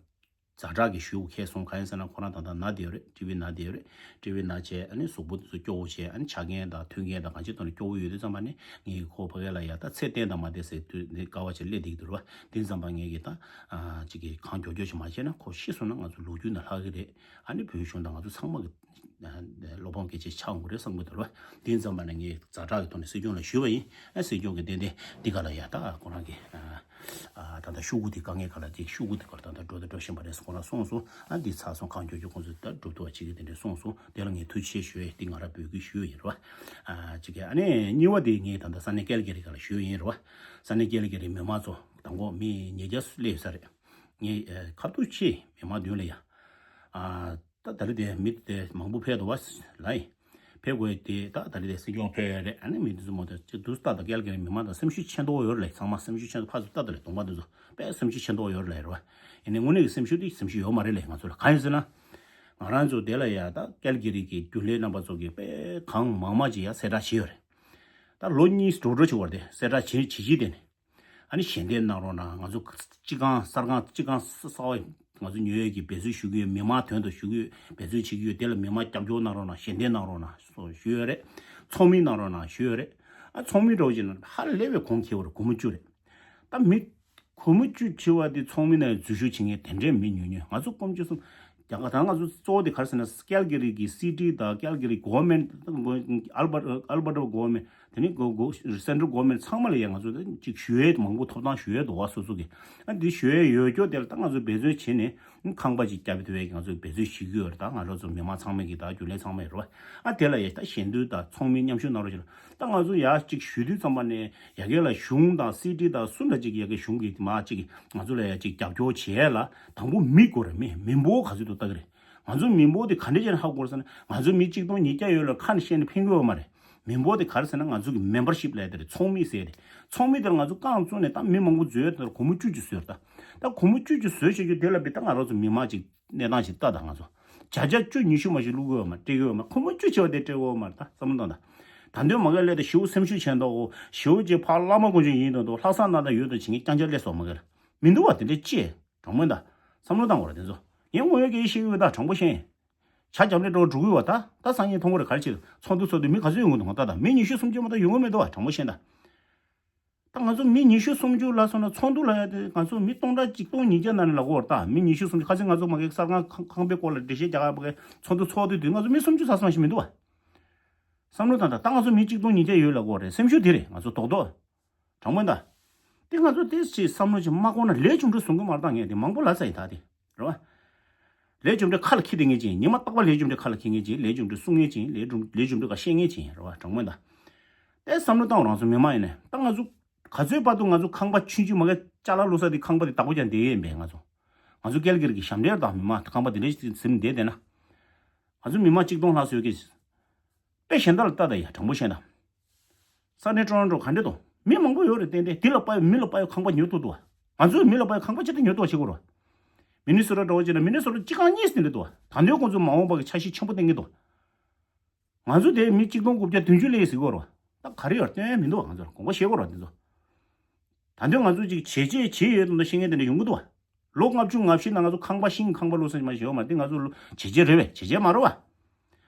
ཛ་དྲག་གི་ཞུ་ཁེལ་སོང་། གང་ཡིན་ཟེར་ན་ཁོ་རང་ད་ལྟ་ན་བསྡད་ཡོད་རེད། ཊི་བི་ན་བསྡད་ཡོད་རེད། ཊི་བི་ན་བྱས་ཨ་ནི་གཟུགས་པོ་དེ་ཚོ་སྐྱོ་བོ་བྱས། ཨ་ནི་ཆ་རྐྱེན་དང་མཐུན་རྐྱེན་དང་གང་ཅི་ཐོག་ནས་སྐྱོ་བོ་ཡོད་དུས་ཙམ་པ་ནི་ངས་ཀྱི་ཁོ་ཕ་གི་ལ་ཡ་ད་ཚེ་བརྟན་དང་མ་བརྟན་ཟེར་དུས་ནི་དཀའ་བ་ཆེ་སླེབས་བསྡད་ཀྱི་འདུག་རེད་བ། དེ་ཙམ་པ་ངས་ཀྱི་ད་ཨ་ཅིག་གི་གང་མགྱོགས་མགྱོགས་ཅིག་མ་བྱས་ན་ཁོ་ཤི་སོང་ན་ང་ཚོ་ལོ་རྒྱུས་ནང་ལྷག་གི་རེད། ཨ་ནི་བོད་གཞུང་དང་ང་ཚོ་ཚང་མ་གི་ཨ་བློ་ཕམ་སྐད་ཆ་ཆགས་འོང་གི་རེད་བསམ་གི་འདུག་རེད་བ། དེ་ཙམ་པ་ནི་ངས་ཛ་དྲག་གི་ཐོག་ནས་སྲིད་སྐྱོང་ལ་ཞུས་པ་ཡིན། ཨ་སྲིད་སྐྱོང་གི་ཏན་ཏན་འདི་ག་ལ་ཡ་ད་ཁོ་རང་གི་ཨ་ཨ་ད་ལྟ་ཤོག་གུ་དེ་དཀའ་ངལ་ག་ལ་དེ་ཤོག་གུ་དེ་ག་ལ་ད་ལྟ་འགྲོ་དང་འགྲོ་བཞིན་པ་རེད་ཟེར་ཁོ་རང་གསུངས་སོང་། ཨ་འདི་ཚར་སོང་། གང་མགྱོགས་མགྱོགས་ཁོང་ཚོ་ད་སྒྲུབ་ཐུབ་པ་བྱེད་ཀྱི་དེ་འདྲས་གསུངས་སོང་། དེ་ལ་ངས་ཐུགས་རྗེ་ཆེ་ཞུ་ཡས། འདི་ང་རང་འབོད་སྐུལ་ཞུས་ཡོད་རེད་བ། ཨ་གཅིག་གི་ཨ་ནི་གཉིས་པ་དེ་ངས་ད་ལྟ་ས་གནས་ཀལ་ག་རི་ག་ལ་ཞུས་ཡིན་རེད་བ། ས་གནས་ཀལ་ག་རི་མི་མང་ཚོ་དང་པོ་མི་ཉིས་བརྒྱ་སླེབས་ས་རེད། ངས་ཨ་ཁ་ཐུག་ཆེ་མི་མང་མདུན་ལ་ཡ་ཨ་ད་ད་རེས་དེ་མི་དེ་མང་པོ་ཕེབས་འདུག་བ་ལ་ཡིན། ཕེབས་དགོས་དེ་ད་ད་རེས་དེ་སྲིད་སྐྱོང་ཕེབས་ཡོད་རེད། ཨ་ནི་མི་དེ་ཚོ་མོ་དེ་ཅིག་དུས་ལྟ་ད་ཀལ་ཀལ་མི་མང་དང་སེམས་ཤུགས་ཆེ་མདོག་ཡོད་རེད་ལ། ཚང་མ་སེམས་ཤུགས་ཆེ་མདོག་ཕར་ཚུར་ལྟ་ད་ལ་གདོང་པ་དེ་ཚོ་དཔེ་སེམས་ཤུགས་ཆེ་མདོག་ཡོད་རེད་ལ་རེད་བ། ཡིན་ནའི་དངོས་གནས་ཀྱི་སེམས་ཤུགས་དེ་སེམས་ཤུགས་ཡོད་མ་རེད་ལ། ང་ཚོ་ལ་གང་ཡིན་ཟེར་ན། ང་རང་ཚོ་དེ་ལ་ཡ་ད་ཀལ་ཀལ་རི་གི་རྒྱུན་ལས་རྣམ་པ་ཚོ་གིས་དཔེ་གང་མང་མང་ཅིག་ཡ་གསལ་བསྒྲགས་བྱས་ཡོད་རེད། ད་ལོ་གཉིས་འགྲོ་འགྲོ་བྱས་པ་རེད་དེ་གསལ་བསྒྲགས་བྱེད་བྱེད་ཀྱི་དེ་ནས། ཨ་ནི་ཞལ་འདེབས་གནང་རོགས་གནང་། ང་ཚོ་སྤྱི་ཁང་གསར་ཁང་སྤྱི་ཁང་གསར་པ་ང་ཚོ་ཉོ་ཡས་ཀྱི་འབད་བརྩོན་ཞུ་གི་ཡོད། མི་མང་དོན་དུ་ཞུ་གི་ཡོད། འབད་བརྩོན་བྱེད་ཀྱི་ཡོད། དེ་ལ་མི་མང་རྒྱབ་སྐྱོར་གནང་རོགས་གནང་། ཞལ་འདེབས་གནང་རོགས་གནང་སོགས་ཞུས་ཡོད་རེད། ཚོགས་མི་གནང་རོགས་གནང་ཞུས་ཡོད་རེད། ཨ་ཚོགས་མི་འདྲ་བོ་ཅིག་ནང་ཧ་ལས་པའི་གོང་ཁེ་བོ་རེད། སྒོར་མོ་བཅུ་རེད། ད་མི་སྒོར་མོ་བཅུ་བྱེད་པ་དེ་ཚོགས་མི་ནང་འཛུལ་ཞུགས་བྱེད་མཁན་དེ་འདྲའི་མི་ཉུང་ཉུང་། ང་ཚོ་སྐོར་བཅུ་གསུམ་རྒྱ་གར་ད་ང་ཚོ་གཙོ་བོ་དེ་ག་རེ་ཟེར་ན། ཀལ་ག་རི་གི་སི་ཊི་དང་ཀལ་ག་རི་གོ་ཝར་མེན་ཊི། ཨལ་བར་ཨལ་བར་ཊ་གོ་ཝར་མེན་ཊི་དེ་ནི་གོ་གོ་སེན་ཊ་རལ་གོ་ཝར་མེན་ཊི་ཚང་མ་ལ་ཡ་ང་ཚོ་ཅིག་ཞུ་ཡས་མང་པོ་ཐོབ་ཐང་ཞུ་ཡས་འདུག་བ། སོ་སོ་གི་ཨ་འདི་ཞུ་ཡས་ཡོད་སྐྱོ་དེ་ལ་ད་ང་ཚོ་འབད་བརྩོན་བྱེད་ནས་ཁང་པ་ཅིག་བརྒྱབ་ཐུབ་ཡས་ང་ཚོ་འབད་བརྩོན་བྱེད་ཀྱི་ཡོད་རེད། ད་ང་རང་ཚོ་མི་མང་ཚང་མས་ཀྱི་ད་རྒྱུན་ལས་ཚང་མས་རེད་བ། ཨ་དེ་ལ་ཡ་ད་ཞལ་འདོན་དང་ཚོགས་མི་མཉམ་ཞུགས་གནང་རོགས་ཞེས། ད་ང་ཚོ་ཡ་ཅིག་ཞུ་དུས་ཙམ་པ་ནས་ཡ་གི་ལ་གཞུང་དང་སི་ཊི་དང་སུ་འདྲ་ཅིག་ཡ་གི་གཞུང་གི་མ་ཅིག་ང་ཚོ་ལ་ཡ་ཅིག་རྒྱབ་སྐྱོར་བྱེད་ཡས་ལ་དང་པོ་མི་དགོས་རེད། མི་མི་འབོར་ག་ཚོད་འདུག་ལྟ་གི་རེད། ང་ཚོ་མི་འབོར་དེ་ག་འདྲ་ཅིག་ཧ་གོ་རེད་ཟེར་ན། ང་ཚོ་མི་གཅིག་སྟོང་ཉིས་བརྒྱ་ཡོད་ལ་ཁ་ནས་བཤད་ནས་ཕན་གི་ཡོད་མ་རེད། མི་འབོར་དེ་ག་རེ་ཟེར་ན། ང་ཚོ་གི་མེམ་བར་ཤིབ་ལབ་དེ་རེད། ཚོགས་མི་ཟེར་དེ། ཚོགས་མི་དེར་ང་ཚོ་རྐང་བཙུགས་ནས་ད་མི་མང་པོ་འཛུལ་ཡོད་དེར་སྒོར་མོ་བཅུ་བཅུ་བཟོས་རེད། ད་ད་སྒོར་མོ་བཅུ་བཅུ་བཟོས་བྱེད་རྒྱུ་དེ་ལ་བི་ད་ང་རང་ཚོ་མི་མང་ཅིག་གནས་སྟངས་ཤིག་ལྟ་དང་། ང་ཚོ་བརྒྱ་ཆ་བཅུ་ཉི་ཤུ་མ་ཞིག་བླུག་གི་ཡོད་མ་སྤྲད་གི་ཡོད་མ། སྒོར་མོ་བཅུ་ཆེ་བ་དེ་སྤྲད་གི་ཡོད་མ་རེད། ད་བསམ་བློ་བཏང་དང་། ད་དུང་མ་ག་ལས་ད་ཞེ་པོ་སེམས་ཤུགས་ཆེ་མདོག་གོ། ཞེ་པོ་ཅིག་ཕར་བླ་མ་དཀོན་མཆོག་ཡིན་མདོག་མདོག་ལྷག་བསམ་གནང་དང་ཡོད་དང་བྱེད་མཁན་རྐྱང་རྐྱང་སླེབས་སོང་། མ་ག་ལ་མི་འདུག་བ། དེ་འདྲའི་ཅི་དྲང་མོ་ཡིན་ད། བསམ་བློ་བཏང་དགོས་རེད་དེ་ཚོ། ངས་དངོས་ཡོད་སྐད་ཆ་བཤད་ཀྱི་ཡོད་ད། དྲང་པོ་བཤད་ཡིན། བྱ་རྒྱབ་ལས་འགྲོ་འགྲོ་གི་ཡོད་བ། ད་ད་སང་ཉིན་མཐོང་གི་རེད། ག་རེ་བྱེད། ཚོགས་འདུ་ཚོགས་དུས་མི་ག་ཚོད་ཡོང་གི་འདུག་ད་ད་མི་ཉི་ཤུ་སུམ་ཅུ་མ་གཏོགས་ཡོང་གི་མི་འདུག་བ། དྲང་པོ་བཤད་ད། ད་ང་ཚོ་མི་ཉི་ཤུ་སུམ་ཅུ་ལ་སོང་ན་ཚོགས་འདུ་ལ་ཡ་དེ་ང་ཚོ་མི་སྟོང་ཕྲག་གཅིག་སྟོང་ཉིས་བརྒྱ་ནང་ནས་ལབ་དགོས་རེད། ད་མི་ཉི་ཤུ་སུམ་ཅུ་ཁ་སང་ང་ཚོ་མ་གི་གསར་ཁང་ཁང་ཁང་པའི་སྐོར་ལ་འགྲེལ་བཤད་རྒྱག་ག་ཕ་གི་ཚོགས་འདུ་ཚོགས་དུས་དུས་ང་ཚོ་མི་སུམ་ཅུ་ཚ་སོང་ཞིག་མི་འདུག་བ། བསམ་བློ་བཏང་ད། ད་ང་ཚོ་མི་གཅིག་སྟོང་ཉིས་བརྒྱ་ཡོད་ལབ་དགོས་རེད། སེམས་ཤུགས་དེ་རེད། ང་ཚོ་རྡོག་རྡོག་དྲང་མོ་ཡིན་ད། དེ་ང་ཚོ་དེ་ཅིག་བསམ་བློ་ཅིག་མ་འཁོར་ན་ལས་རྒྱུ་འབྲས་བཟུང་གི་མ་རེད་ད། ངས་དེ་མང་པོ་ལབ་ཚར་ཡིན་ད། དེ་རེད་བ། ལས་རྒྱུ་འབྲས་ཁ་ལ་འཁྱེར་བསྡད་མཁན་ཅིག་ཡིན། ཉི་མ་རྟག་པར་ལས་རྒྱུ་འབྲས་ཁ་ལ་འཁྱེར་མཁན་ཅིག་ཡིན། ལས་རྒྱུ་འབྲས་གསུང་མཁན་ཅིག་ཡིན། ལས་རྒྱུ་ལས་རྒྱུ་འབྲས་ཁ་བཤད་མཁན་ཅིག་ཡིན། རེད་བ། དྲང་མོ་ཡིན་ད། དེ་བསམ་བློ་བཏང་། རང་ཚོ་མི་མང་ཡིན་ནས་ད་ང་ཚོ་ག་ཚོད་བར་དུ་ང་ཚོ་ཁང་པ་ཆུང་ཆུང་མ་གི་ཅ་ལག་བླུགས་ས་དེ་ཁང་པ་དེ་བདག་པོ་རྒྱག་བསྡད་ཡས་ཡིན་པས། ང་ཚོ་ང་ཚོ་ཀལ་གེ་རི་གི་ཞབས་འདྲེན་དང་མི་མང་ཁང་པ་དེ་འདྲ་ཞིག་ཟིན་བསྡད་བསྡད་ན། ང་ཚོ་མི་མང་གཅིག་སྟོང་ལྷག་ཙམ་ཡོད་ཀྱི། དཔེ་གཞན་དག་ལ་ལྟ་ད་ཡ། དྲང་པོ་བཤད་ན། ས་གནས་ཀྲོ་རོན་ཀྲོ་ག་འདྲ་འདུག་མི་མང་པོ་ཡོད་རེད། ཏན་ཏན་དེ་ལ་དཔའ་ཡོད། མི་ལ་དཔའ་ཡོད་ཁང་པ་ཉོ་ཐུབ་འདུག་ང་ཚོས་མི་ལ་དཔའ་ཡོད་ཁང་པ་ཅི་ལྟར་ཉོ་ཐུབ་བྱེད་དགོས་རེད། མི་ནི་སོ་ཊ་འདྲ་བོ་བྱས་ན་མི་ནི་སོ་ཊ་སྤྱི་ཁང་གཉིས་ཟིན་རེད་འདུག་ད་དུང་ཁོང་ཚོ་མ་འོངས་པ་གི་འཆར་གཞི་ཆེན་པོ་བཏིང་གི་འདུག་ང་ཚོ་དེ་མི་གཅིག་སྟོང་དགུ་བརྒྱ་བདུན་ཅུ་སླེབས་ཟེར་གི་ཡོད་རེད། ད་ག་རེ་ཡོད་སྟོན་ཡ་མི་འདུག་ང་ཚོར་དགོངས་པ་བཞེས་དགོས་རེད་འདི་ཚོ། ད་དུང་ང་ཚོ་ཅིག་བྱས་རྗེས་བྱས་ཡོད་དམ་ཤེས་མཁན་དེ་འདྲ་ཡོང་གི་འདུག་ལོ་ལྔ་བཅུ་ང་བཞི་ནང་ང་ཚོ་ཁང་པ་ཤིང་ཁང་པ་བླུགས་ས་ཞིག་མ་ཞིག་ཡོད་མ་རེད། དེ་ང་ཚོ་བྱས་རྗེས་རེད་པས། བྱས་རྗེས་མ་རེད་བ།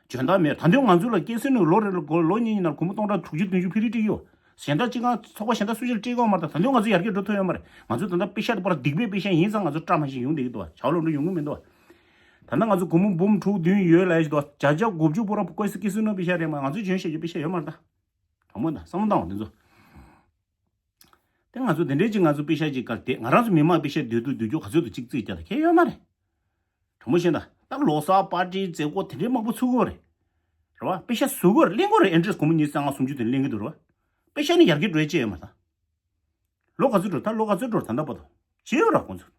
འཇོན་ཐང་མེད། ད་དུང་ང་ཚོ་ལ་སྐྱེད་སྲིང་ནས་ལོ་རེ་ལ་སྒོར་ལོ་གཉིས་གཉིས་ནང་སྒོར་མོ་སྟོང་ཕྲག་དྲུག་ཅུ་བདུན་ཅུ་ཕི་རི་སྤྲད་ཀྱི་ཡོད། གཞན་དག་སྤྱི་ཁང་ཚོགས་པ་གཞན་དག་སུ་ཞིག་ལ་སྤྲད་ཀྱི་ཡོད་མ་རེད། ད་དུང་ང་ཚོ་ཡར་རྒྱས་འགྲོ་ཐུབ་ཡོད་མ་རེད། ང་ཚོ་ད་ལྟ་པེ་ཤ་དེ་པར་སྡིག་པའི་པེ་ཤ་ཡིན་ཙང་ང་ཚོ་བཀྲ་མ་ཤིས་ཡོང་བསྡད་ཀྱི་འདུག་བ། བྱ་བ་ལོ་འགྲོ་ཡོང་གི་མི་འདུག་བ། ད་ལྟ་ང་ཚོ་སྒོར་མོ་འབུམ་དྲུག་བདུན་ཡོད་ལབ་ཡ་ཞིག་འདུག་བ། བརྒྱ་ཆ་དགུ་བཅུ་པོ་ར་ཀོས་སི་སྐྱེད་སྲིང་ནང་པེ་ཤ་རེད་མ། ང་ཚོ་འཇོན་ཤེས་ཀྱི་པེ་ཤ་ཡོད་མ་རེད་ད། དྲང་མོ་ད་བསམ་བློ་བཏང་བ་འདི་ཚོ། དེ་ང་ཚོ་དེ་འདྲའི་ཅིག་ང་ཚོ་པེ་ཤ་ཅིག་བཀར་ཏེ་ང་རང་ཚོ་མི་མང་པེ་ཤ་བསྡུ་དུ་བསྡུ་རྒྱུ་ག་ཚོད་དུ་གཅིག་རྩིས་རྒྱག་ད་ཁྱད་ཡོད་མ་རེད། དྲང་མོ་བཤད་ན་ད་ལོ་གསར་པར་ཊི་མཛད་སྒོ་དེ་འདྲའི་མང་པོ་ཚུགས་ཀྱི་རེད། རེད་བ། པེ་ཤ་བཟོ་གི་རེད། ལེན་གྱི་རེད། ཨེ་འདྲས་སྒོར་མོ་ཉི་ཤུ་རྩ་ལྔ་སུམ་ཅུ་དེ་ལེན་གྱི་འདུག་རེད་བ། པེ་ཤ་ནི་ཡར་རྒྱས་འགྲོ་ཡ་ཅི་ཡོད་མ་རེད་ད། ལོ་ག་ཚོད་འགྲོ་ད། ལོ་ག་ཚོད་འགྲོ་ད་ལྟ་བར་དུ་ཅི་ཡོད་ར་ཁོང་ཚོ།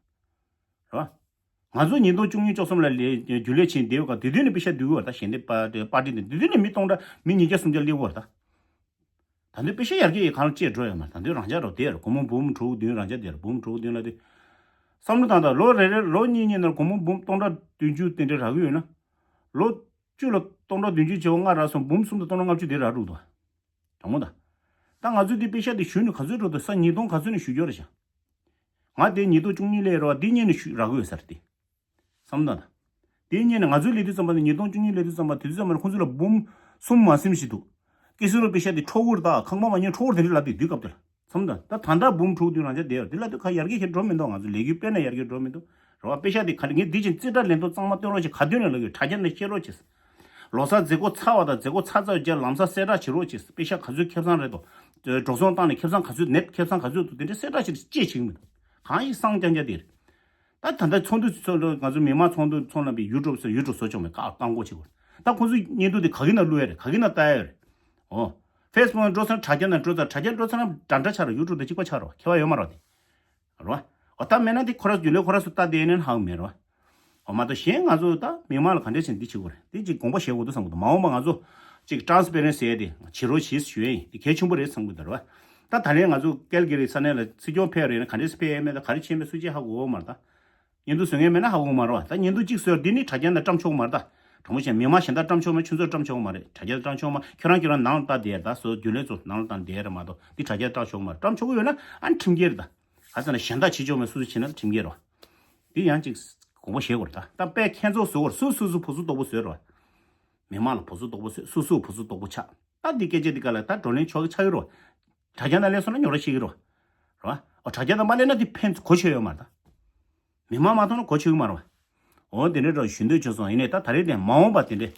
རེད་བ། ང་ཚོ་ཉིས་སྟོང་བཅུ་གཉིས་བཅུ་གསུམ་ལ་ལས་རྒྱུན་ལས་བྱས་བསྡད་ཡོད་ག་དེ་དུས་ནས་པེ་ཤ་བསྡུ་གི་བ་ད། ཞལ་འདེབས་པར་ཊི་དེ་དེ་དུས་ནས་མི་སྟོང་ཕྲག་མི་ཉིས་བརྒྱ་སུམ་བརྒྱ་སླེབས་ཀྱི་བ་ད། ད་དུང་པེ་ཤ་ཡར་རྒྱས་ཡི་གང་ལ་བཅད་འགྲོ་ཡོད་མ། ད་དུང་རང་འཇགས་རོ་དེར་སྒོར་མོ་འབུམ་དྲུག་བདུན། རང་འཇགས་དེར་འབུམ་དྲུག་བདུན་ལ་དེ། བསམ་བློ་བཏང་དང་། ལོ་རེ་རེ་ལོ་གཉིས་གཉིས་ནང་སྒོར་མོ་འབུམ་སྟོང་ཕྲག་བདུན་ཅུ་དེ་འདྲ་རག་གི་ཡོད་ན། ལོ་བཅུ་ལ་སྟོང་ཕྲག་བདུན་ཅུ་བྱེ་བ་ལྔ་རག་སོང་། འབུམ་གསུམ་དང་སྟོང་ཕྲག་ལྔ་བཅུ་དེ་རག་འགྲོ་འདུག་དྲང་མོ་ད། ད་ང་ཚོས་འདི་པེ་ཤག་དེ་ཞུས་ནས་ག་ཚོད་འགྲོ་འདུག་ས་ཉིས་སྟོང་ག་ཚོད་ནས་ཞུ་རྒྱུ་རེད་ཤག་ང་དེ་ཉིས་སྟོང་བཅུ་གཉིས་སླེབས་རེད་བ། འདི་གཉིས་ནས་ཞུ་རག་གི་ཡོད་ས་རེད་དེ། བསམ་བློ་བཏང་དང་། དེ་གཉིས་ནས་ང་ཚོའི་སླེབས་དུས་ཙམ་པ་ནི་ཉིས་སྟོང་བཅུ་གཉིས་སླེབས་དུས་ཙམ་པ། དེ་དུས་ཙམ་པ་ནི་ཁོང་ཚོ་ལ་འབུམ་གསུམ་མ་ཟིན་ཞིག་འདུག་ཀི་སི་རོ་པེ་ཤ་དེ་འཕྲོ་བར་དང་ཁང་པ་མ་ཉོས་འཕྲོ་བར་དེ་འདྲ་ལབ་དུས། དུས་སྐབས་དེར་བསམ་བློ་བཏང་། ད་ད་ལྟ་འབུམ་དྲུག་དུས་རང་ཅག་བསྡད་ཡོད། དེ་ལབ་དུས་ག་ཡར་རྒྱས་ཁྱེར་འགྲོ་མི་འདུག་ང་ཚོ་ལས་འགུལ་དཔེ་ནས་ཡར་རྒྱས་འགྲོ་མི་འདུག་རེད་བ། པེ་ཤ་དེ་ག་རེ། ངས་འདི་བཞིན་རྩིས་ཁྲ་ལེན་ཐོག་གཙང་མ་སྟོན་རོགས་བྱེད། ག་དུས་ནས་ལབ་ཡོད། དྲ་རྒྱ་ནས་བཤད་རོགས་བྱེད། ལོ་གསར་མཛད་སྒོ་ཚར་བ་དང་མཛད་སྒོ་ཚར་ཚར་བའི་རྗེས་ལམ་སང་གསལ་བསྒྲགས་བྱེད་རོགས་བྱེད། པེ་ཤ་ག་ཚོད་ཁེ་བཟང་རེད་དོ། འགྲོ་སོང་བཏང་ནས་ཁེ་བཟང་ག་ཚོད། ནེཊ་ཁེ་བཟང་ག་ཚོད་འདུག་དེ་འདྲའི་གསལ་བསྒྲགས་བྱེད་ཅེས་བྱེད་ཀྱི་མི་འདུག་གང་ཡིན་སང་རྐྱང་རྐྱང་དེ་རེད། ད་ད་ལྟ་ཚོགས་འདུ་ཚོགས་འདུ་ང་ཚོ་མི་མང་ཚོགས་འདུ་ཚོགས་ལ་བི་ཡུ་ཊུབ་སོགས་ཡུ་ཊུབ་བཟོ་ཆོག་མེད་ཀ་བཀག་འགོག་བྱེད་དགོས། ད་ཁོང་ཚོའི་བརྙན་ཐུང་དེ་ག་གི་ནང་བླུག་ཡ་རེད། ག་གི་ནང་ལྟ་ཡ་རེད། འོ། ཕེ་སི་བུག་ནང་འགྲོ་ཚར། དྲ་རྒྱ་ནང་འགྲོ་ཚར། དྲ་རྒྱ་འགྲོ་ཚར་ན་འདྲ་འདྲ་ཆགས་རེད། ཡུ་ཊུབ་དང་གཅིག་པ་ཆགས་རེད་བ། ཁྱད་པར་ཡོད་མ་རེད་དེ། རེད་བ། འོ་ད་མེད་ན་དེ་ཁོ་རང་རྒྱུན་ལས་ཁོ་རང་ཚོ་ལྟ་བསྡད་ནས་ཧ་གོ་མེད་རེད་བ། འོ་མ་གཏོགས་གཞན་ང་ཚོ་ད་མི་མང་ལ་ག་འདྲས་བྱས་ནས་འདི་བྱེད་དགོས་རེད། འདི་གཅིག་དགོངས་པ་བཞེས་དགོས་འདུག་བསམ་གྱི་འདུག་མ་འོངས་པ་ང་ཚོ་གཅིག་ཊ་རན་སི་པེ་རན་སི་ཟེར་ཡ་དེ་བྱེད་རོགས་བྱེད་ཞུ་ཡ་ཡིན། དེ་གལ་ཆེན་པོ་རེད་བསམ་གྱི་འདུག་རེད་བ། ད་ད་ལན་ང་ཚོ་ཀལ་གྷི་རི་ས་གནས་ལ་སྲིད་སྐྱོང་ཕེབས་རེད་ན་ག་འདྲས་སེ་ཕེབས་ཡས་མེད། ད་ག་རེ་བྱས་མེད་སུ་གཅིག་ཧ་གོ་གི་མ་རེད་ད། བརྙན་ཐུང་བཟོ་མཁན་མེད་ན་ཧ་གོ་གི་མ་རེད་བ། ད་བརྙན་ཐུང་གཅིག་བཟོས། འདི་ནི་དྲ་རྒྱ་ནང་བཀྲམ་ཆོག་གི་མ་རེད་ད། དྲང་མོ་བཤད། མི་མང་གཞན་དག་བཀྲམ་ཆོག་མེད། ཆུ་ཚོད་བཀྲམ་ཆོག་གི་མ་རེད། དྲ་རྒྱ་བཀྲམ་ཆོག་མ། ཁྱོད་རང་ཁྱོད་རང་ནང་ལ་ལྟ་བསྡད་ད། སོ་རྒྱུན་ལས་ཚོ་ནང་ལ་ལྟ་བསྡད་རེད་མ་གཏོགས་འདི་དྲ་རྒྱ་བཀྲམ་ཆོག་གི་མ་རེད། བཀྲམ་ཆོག་གི་ཡོད་ན་ཨ་ནི་ཁྲིམས་འགལ་རེད་ད། ག་ཟེར་ན་གཞན་དག་བྱེད་ཆོག་མེད། སོ་སོ་བྱེད་ན་ཁྲིམས་འགལ་རེད་བ། འདི་ཡང་གཅིག་དགོངས་པ་བཞེས་དགོས་རེད་ད། ད་དཔེ་ཁྱེད་ཚོ་བཟོ་བར་སུ་སུ་སུ་བུ་སུ་ལྟོགས་པོ་བཟོས་རེད་བ། མི་མང་ལ་བུ་སུ་ལྟོགས་པོ་བཟོས། སུ་སུ་བུ་སུ་ལྟོགས་པོ་ཆགས། ད་འདི་སྐད་ཆ་འདི་ག་ལ་ད་བགྲོ་གླེང་ཆོག་གི་ཆགས་ཀྱི་རེད་བ། དྲ་རྒྱ་ནང་སླེབས་སོང་ན་ཉོ་ར་ཤེས་ཀྱི་རེད་བ། རེད་བ། འོ་དྲ་རྒྱ་ནང་མ་སླེབས་ན་འདི་ཕན་གོ་ཆོད་ཡོད་མ་རེད་ད། མི་མང་མ་མཐོང་ན་གོ་ཆོད་ཀྱི་མ་རེད་བ། འོ་དེ་འདྲའི་འདྲ་ཞུ་འདོད་བྱུང་སོང་། ཡིན་ནའི་ད་ད་རེས་དེ་མ་འོངས་པ་དེ་འདྲའི་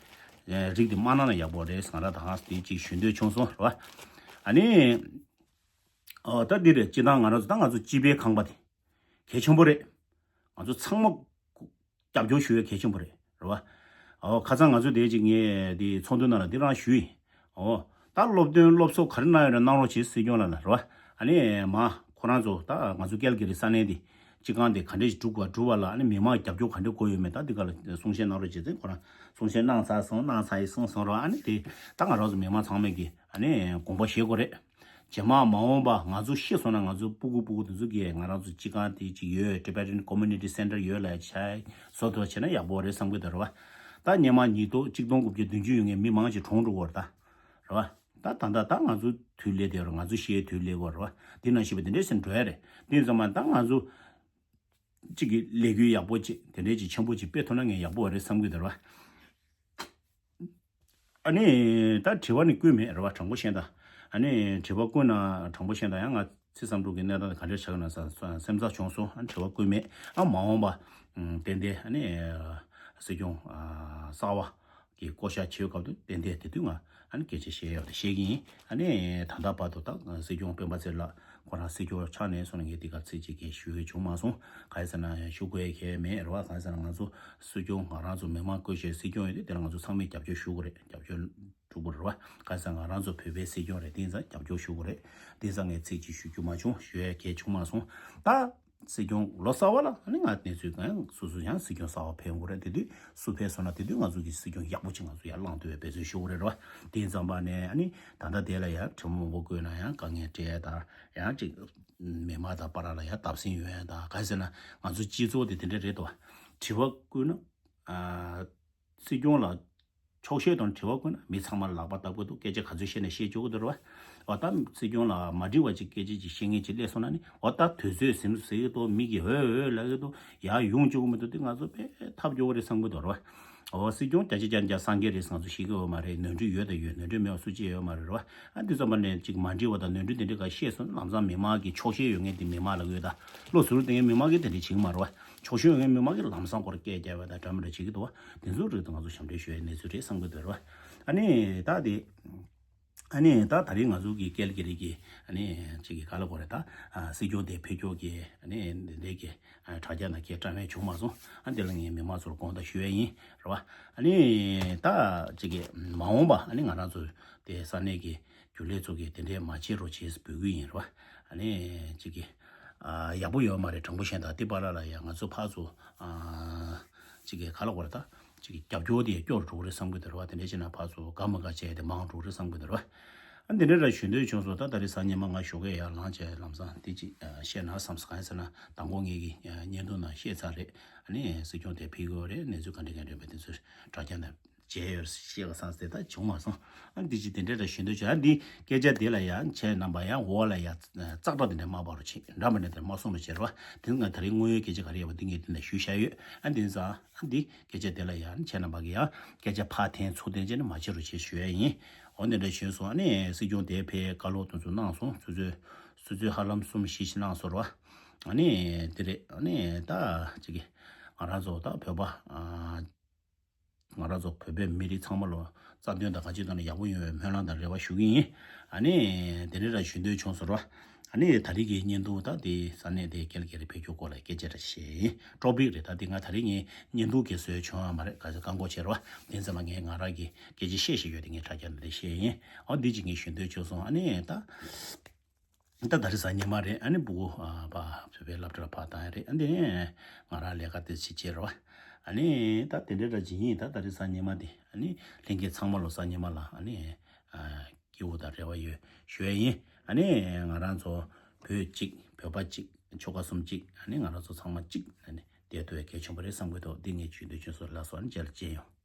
རིགས་དེ་མ་གནང་ན་ཡག་པོ་རེད། ང་རང་ད་ཧང་སང་དེ་ཅིག་ཞུ་འདོད་བྱུང་སོང་། རེད་བ། ཨ་ནི། འོ་ད་འདི་རེད། སྤྱིར་བཏང་ང་རང་ཚོ་ད་ང་ཚོ་སྤྱི་པའི་ཁང་པ་དེ་གལ་ཆེན་པོ་རེད། ང་ཚོ་ཚང་མ་རྒྱབ་སྐྱོར་ཞུ་ཡ་གལ་ཆེན་པོ་རེད། རེད་བ། འོ་ཁ་སང་ང་ཚོ་དེ་ཅིག་ངས་དེ་ཚོགས་འདུ་ནང་ལ་འདི་རང་ཞུས་ཡིན། འོ། ད་སློབ་སྟོན་སློབ་གསོ་ག་རེ་གནང་ཡོད་རེད་གནང་རོགས་བྱེད། སྲིད་སྐྱོང་ལགས་ལ། རེད་བ། ཨ་ནི་མ་ཁོ་རང་ཚོ་ད་ང་ཚོ་ཀལ་གྷི་རི་ས་གནས་འདི་སྤྱི་ཁང་དེ་ག་འདྲས་ཞིག་སྒྲུབ་དགོས་སྒྲུབ་པ་ལ་ཨ་ནི་མི་མང་རྒྱབ་སྐྱོར་ག་འདྲས་དགོས་ཡོད་མེད་ད་འདི་ག་ལ་གསུང་བཤད་གནང་རོགས་བྱེད་ཟེར། ཁོ་རང་གསུང་བཤད་གནང་ཚར་སོང་། གནང་ཚར་ཡིན་གསུངས་སོང་། རེད་བ། ཨ་ནི་དེ་ད་ང་རང་ཚོ་མི་མང་ཚང་མས་ཀྱི་ཨ་ནི་དགོངས་པ་བཞེས་དགོས་རེད། རྗེས་མ་མ་འོངས་པ་ང་ཚོ་ཤི་སོང་ན་ང་ཚོ་སྤུ་གུ་སྤུ་གུ་དེ་ཚོ་གིས་ང་རང་ཚོ་སྤྱི་ཁང་དེ་ཅིག་ཡོད། Tibetan Community Center ཡོད་ལབ་བྱས་བཟོ་ཐུབ་བྱས་ན་ཡག་པོ་རེད་བསམ་གྱི་འདུག་རེད་བ། ད་སྔོན་མ་ཉིས་སྟོང་ཆིག་སྟོང་དགུ་བརྒྱ་བདུན་ཅུ་ཡོད་མཁན་མི་མང་ཅིག་གྲོངས་འགྲོ་གི་རེད་ད། རེད་བ། ད་ད་ད་ད་ང་ཚོ་དུས་སླེབས་བསྡད་ཡོད་རེད། ང་ཚོ་ཤི་ཡའི་དུས་སླེབས་ཀྱི་ཡོད་རེད་བ། འདི་ནང་བཞིན་པ་དེ་འདྲས་སེ་འགྲོ་ཡ་རེད། དེ་ཙམ་མ་ད་ང་ཚོ་གཅིག་གི་ལས་འགུལ་ཡག་པོ་ཅིག་དེ་འདྲས་ཅིག་ཆེན་པོ་ཅིག་སྤེལ་ཐུབ་ན་ངས་ཡག་པོ་རེད་བསམ་གྱི་འདུག་རེད་བ། ཨ་ནི་ད་དྲི་བ་ནི་བཀོད་མེད་རེད་བ། དྲང་པོ་བཤད་ད། ཨ་ནི་དྲི་བ་བཀོད་ན་དྲང་པོ་བཤད་ད་ཡང་ང་ཚེ་བསམ་གྲུབ་ཀྱི་གནས་སྟངས་དེ་ག་འདྲས་ཆགས་ཀྱི་ན་ས་སེམས་འཚབ་བྱུང་སོང་། ཨ་ནི་དྲི་བ་བཀོད་མེད། ཨ་མ་འོངས་པ་ཏན་ཏན་ཨ་ནི་སྲིད་སྐྱོང་གསར་པ་གི་བསྐོ་བཞག་བྱེད་སྐབས་དུ་ཏན་ཏན་དེ་དུས་ང་ཨ་ནི་སྐད་ཆ་བཤད་ཡོད་དེ་བཤད་ཀྱི་ཡིན། ཨ་ནི་ད་ལྟ་བར་དུ་ད་སྲིད་སྐྱོང་སྤེན་པ་ཚེ་རིང་ལགས་ཁོ་རང་སྲིད་སྐྱོང་ཆགས་ནས་སོང་ནས་ངས་འདི་ག་ཚིག་གཅིག་གི་ཞུ་ཡས་བྱུང་མ་སོང་། ག་རེ་ཟེར་ན་ཞུ་དགོས་ཡས་གལ་མེད་རེད་བ། ག་རེ་ཟེར་ན་ང་ཚོ་སྲིད་སྐྱོང་ང་རང་ཚོ་མི་མང་བསྐོས་བྱས་སྲིད་སྐྱོང་ཡོད་དུས་དེ་ལ་ང་ཚོ་ཚང་མས་རྒྱབ་སྐྱོར་ཞུ་དགོས་རེད། རྒྱབ་སྐྱོར་སྒྲུབ་དགོས་རེད་བ། ག་རེ་ཟེར་ན་ང་རང་ཚོ་བོད་པའི་སྲིད་སྐྱོང་རེད། དེ་ཡིན་ཙང་རྒྱབ་སྐྱོར་ཞུ་དགོས་རེད། དེ་ཡིན་ཙང་ངས་ཚིག་གཅིག་ཞུ་རྒྱུ་མ་བྱུང་། ཞུ་ཡས་གལ་བྱུང་མ་སོང་། ད་སྲིད་སྐྱོང་ལོ་གསར་པ་ལ་ཨ་ནི་ང་གནས་ཚུལ་གང་སོ་སོ་ཡང་སྲིད་སྐྱོང་གསར་པ་ཕེབས་དགོས་རེད། དེ་དུས་སུ་ཕེབས་སོང་ན་དེ་དུས་ང་ཚོ་གི་སྲིད་སྐྱོང་ཡག་པོ་ཅིག་ང་ཚོ་ཡར་བསླངས་ཐུབ་པའི་འབད་བརྩོན་ཞུ་དགོས་རེད་བ། དེ་ཡིན་ཙང་པ་ནས་ཨ་ནི་ད་ལྟ་དེ་ལ་ཡང་དྲི་བ་མང་པོ་བཀོད་ན་ཡང་དཀའ་ངལ་འཕྲད་ཡ་དང་ཡང་ཅིག་མི་མང་དང་བར་ལ་ཡང་བརྡབ་གསིག་ཡོང་ཡ་དང་། ག་རེ་ཟེར་ན་ང་ཚོ་སྤྱི་ཚོགས་དེ་དེ་འདྲ་རེད་དོ། དྲི་བ་བཀོད་ན་ཨ་སྲིད་སྐྱོང་ལ་ཆོག་ཤེས་དང་དྲི་བ་བཀོད་ན་མི་ཚང་མ་ལག་པ་བརྡབ་གི་འདུག་སྐད་ཆ་ག་ཚོད་བཤད་ན་བཤད་ཆོག་གི་འདུག་རེད་བ། འོ་ད་སྲིད་སྐྱོང་ལ་མ་འགྲིག་པ་ཅིག་སྐད་ཆ་ཅིག་བཤད་མཁན་ཅིག་སླེབས་སོང་ན་ནི་འོ་ད་དུས་ཚོད་ཟིན་ཟེར་གི་འདུག་མི་གིས་འོས་འོས་ལབ་གི་འདུག་ཡར་ཡོང་བཅུག་གི་མི་འདུག་དེ་ང་ཚོ་དཔེ་ཐབས་སྐྱོ་བོ་རེད་བསམ་གི་འདུག་རེད་བ། འོ་སྲིད་སྐྱོང་བརྒྱ་ཆ་བརྒྱ་བརྒྱ་སངས་རྒྱས་རེད་ང་ཚོ་ཤེས་ཀྱི་ཡོད་མ་རེད། ནོར་འཁྲུལ་ཡོད་དང་ཡོད། ནོར་འཁྲུལ་མེད་པ་སུ་གཅིག་ཡོད་མ་རེད་རེད་བ། ཨ་འདི་ཙམ་པ་ནས་ཅིག་མ་འགྲིག་པ་དང་ནོར་འཁྲུལ་དེ་འདྲ་ག་ཤེས་སོང་ན་ལམ་སང་མི་མང་གིས་ཆོག་ཤེས་ཡོད་མཁན་དེ་མི་མང་ལ་འོས་ད་བློ་གཟུ་བོར་བསྡད་མཁན་མི་མང་གིས་དེ་འདྲ་བྱེད་ཀྱི་མ་རེད་བ། ཆོག་ཤེས་ཡོད་མཁན་མི་མང་གིས་ལམ་སང་ཁོ་ར་སྐད་རྒྱབ་པ་དང་འདྲ་མི་འདྲ་བྱེད་ཀྱི་འདུག་བ། དེ་ཚོའི་རིགས་དེ་ང་ཚོ་ཞབས་འདྲེན་ཞུ་ཡའི་གནས་ཚུལ་རེད་བསམ་གྱི་འདུག་རེད་བ། ཨ་ནི་ད་དེ། ཨ་ནི་ད་ད་རེས་ང་ཚོ་གི་ཀལ་གྷི་རི་གི་ཨ་ནི་ཅིག་གི་ག་ལ་གོ་རེད་ད། ཨ་སྲིད་སྐྱོང་དེ་ཕེབས་ཕྱོགས་ཀྱི་ཨ་ནི་འདི་འདྲའི་གི་ཨ་དྲ་རྒྱ་ནང་གི་བཀྲམ་ཡས་བྱུང་མ་སོང་། ཨ་འདི་ལ་ངས་མི་མང་ཚོར་དགོངས་དག་ཞུ་ཡས་ཡིན་རེད་བ། ཨ་ནི་ད་ཅིག་གི་མ་འོངས་པ་ཨ་ནི་ང་རང་ཚོ་དེ་ས་གནས་ཀྱི་རྒྱུན་ལས་ཚོ་གི་དེ་འདྲའི་མ་བྱེད་རོགས་བྱེད་འབོད་སྐུལ་ཡིན་རེད་བ། ཨ་ནི་ཅིག་གི་ཨ་ཡག་པོ་ཡོད་མ་རེད། དྲང་པོ་བཤད་ད་དེ་པ་ལ་ལ་ཡ་ང་ཚོ་ཕར་ཚུར་ཨ་ཅིག་གི་ག་ལ་གོ་རེད་ད། ཅིག་གི་རྒྱབ་སྐྱོར་དེ་སྐྱོ་རུ་འགྲོ་གི་རེད་བསམ་གི་འདུག་རེད་བ། དེ་འདྲ་བྱས་ན་ཕར་ཚུར་དགའ་མི་དགའ་བྱས་ཏེ་མང་འགྲོ་གི་རེད་བསམ་གི་འདུག་རེད་བ། ཨ་འདི་འདྲ་ར་ཞུ་འདོད་བྱུང་སོང་། ད་ད་རེས་གཟའ་ཉི་མ་ང་ཞོགས་ཀས་ཡར་ལངས་བྱས་ལམ་སང་འདི་ཅིག་བཤད་ན་བསམ་སོང་། གང་ཡིན་ཟེར་ན་མདང་དགོང་ངེད་ཀྱི་བརྙན་ཐུང་ནང་བཤད་ཚར་རེད། ཨ་ནི་སྲིད་སྐྱོང་དེ་ཕེབས་ཀྱི་ཡོད་རེད། གནས་ཚུལ་ག་འདྲ་ག་འདྲ་ཡོད་པ་དེ་ཚོ་དྲ་རྒྱ་ནས་མཇལ་ཡོད་ཤེས་པ་སང་ཟེར། ད་བྱུང་མ་སོང་། ཨ་འདི་ཅིག་དེ་འདྲ་ར་ཞུ་འདོད་བྱུང་། ཨ་འདི་སྐད་ཆ་དེ་ལ་ཡང་ཁྱེད་རྣམ་པ་ཡང་འོག་ལ་ཡང་ཙག་སྒྲ་དེ་འདྲ་མ་སྤར་རོགས་བྱེད། འདྲ་མི་འདྲ་དེ་མ་གསུང་རོགས་བྱེད་རོགས། དེ་ང་ད་རེས་དངོས་ཡོད་སྐད་ཆ་ག་རེ་ཡོད་པ་འདི་ངས་དེ་འདྲ་ཞུས་བཞག་ཡོད། ཨ་འདི་ཙང་ཨ་འདི་སྐད་ཆ་དེ་ལ་ཡང་ཁྱེད་རྣམ་པ་གིས་ཡང་སྐད་ཆ་ཕར་འཐེན་ཚུར་འཐེན་བྱས་ནས་མ་བྱེད་རོགས་བྱེད་ཞུ་ཡ་ཡིན། འོ་འདི་འདྲ་ཞུས་སོང་། ཨ་ནི་སྲིད་སྐྱོང་དེ་ཕེབས་བཀའ་སློབ་དེ་ཚོ་གནང་སོང་། ཆུ་ཚོད་ཆུ་ཚོད་ཧ་ལམ་གསུམ་བཞི་ཞིག་གནང་སོང་ར། ཨ་ནི་དེ་རེད། ཨ་ནི་ད་ཅིག་གི་ང་རང་ཚོ་ད་བོད་པ་ཨ་ང་རང་ཚོ་བོད་པའི་མི་རིགས་ཚང་མ་ལ་རྩ་དོན་དང་ག་ཅི་དང་ཡག་པོ་ཡོང་བའི་སྨོན་ལམ་དང་རེ་བ་ཞུ་གི་ཡིན། ཨ་ནི་དེ་འདྲ་ར་ཞུ་འདོད་བྱུང་སོང་ར། ཨ་ནི་ད་རེས་ཀྱི་བརྙན་ཐུང་ད་དེ་ས་གནས་དེ་རྒྱ་ལ་རྒྱ་རི་བོད་སྐྱོར་སྐོར་ལ་སྐད་ཆ་ར་བཤད་ཡིན། ཊོ་པིག་རེད། ད་དེ་ང་ད་རེས་ངས་བརྙན་ཐུང་གི་བཟོས་བྱུང་བ་མ་རེད། ག་ཚོད་བཀག་འགོག་བྱས་ར་བ། དེ་ཚོ་ལ་ངས་ང་རང་གི་སྐད་ཆ་བཤད་བཤད་ཡོད་དེ་ངས་དྲ་རྒྱ་ནང་དེ་བཤད་ཡིན། ཨོ་འདི་ཅིག་ངས་ཞུ་འདོད་བྱུང་སོང་། ཨ་ནི་ད་ད་ད་རེས་གཟའ་ཉི་མ་རེད། ཨ་ནི་སྤུ་གུ་ཨ་ཕ་བོད་པའི་སློབ་གྲྭར་ཕར་བཏང་ཡ་རེད། ཨ་འདི་ང་རང་ལས་ཀ་དེ་བྱེད་བྱེད་ར་བ། ཨ་ནི་ད་དེ་འདྲ་འདྲ་ཅིག་ཡིན། ད་ད་རེས་གཟའ་ཉི་མ་དེ་ཨ་ནི་ལྷན་རྒྱས་ཚང་མ་ལ་གཟའ་ཉི་མ་ལ་ཨ་ནི་ཨ་སྐྱིད་པོ་དང་རེ་བ་ཡོད་ཞུ་ཡ་ཡིན། ཨ་ནི་ང་རང་ཚོ་བོད་གཅིག་བོད་པ་གཅིག་ཆོལ་ཁ་གསུམ་གཅིག་ཨ་ནི་ང་རང་ཚོ་ཚང་མ་གཅིག་ཨ་ནི་བསྡད་ཐུབ་པའི་གལ་ཆེན་པོ་རེད་བསམ་གྱི་འདུག་འདི་ངས་ཞུ་འདོད་བྱུང་སོང་། ལགས་སོ། ཨ་ནི་མཇལ་ལ་མཇལ་ཡོང་།